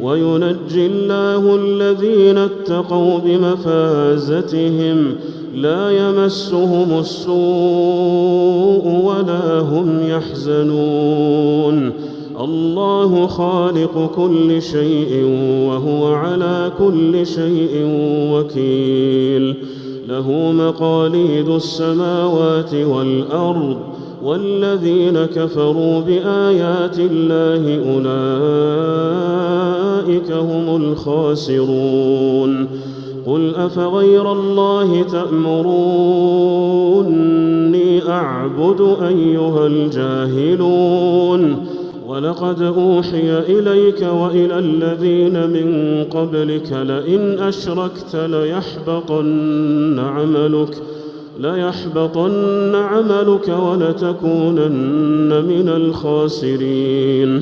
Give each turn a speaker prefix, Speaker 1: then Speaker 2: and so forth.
Speaker 1: وينجي الله الذين اتقوا بمفازتهم لا يمسهم السوء ولا هم يحزنون. الله خالق كل شيء وهو على كل شيء وكيل. له مقاليد السماوات والأرض والذين كفروا بآيات الله أولئك هم الخاسرون. قل أفغير الله تأمروني أعبد أيها الجاهلون. ولقد أوحي إليك وإلى الذين من قبلك لئن أشركت ليحبطن عملك ولتكونن من الخاسرين.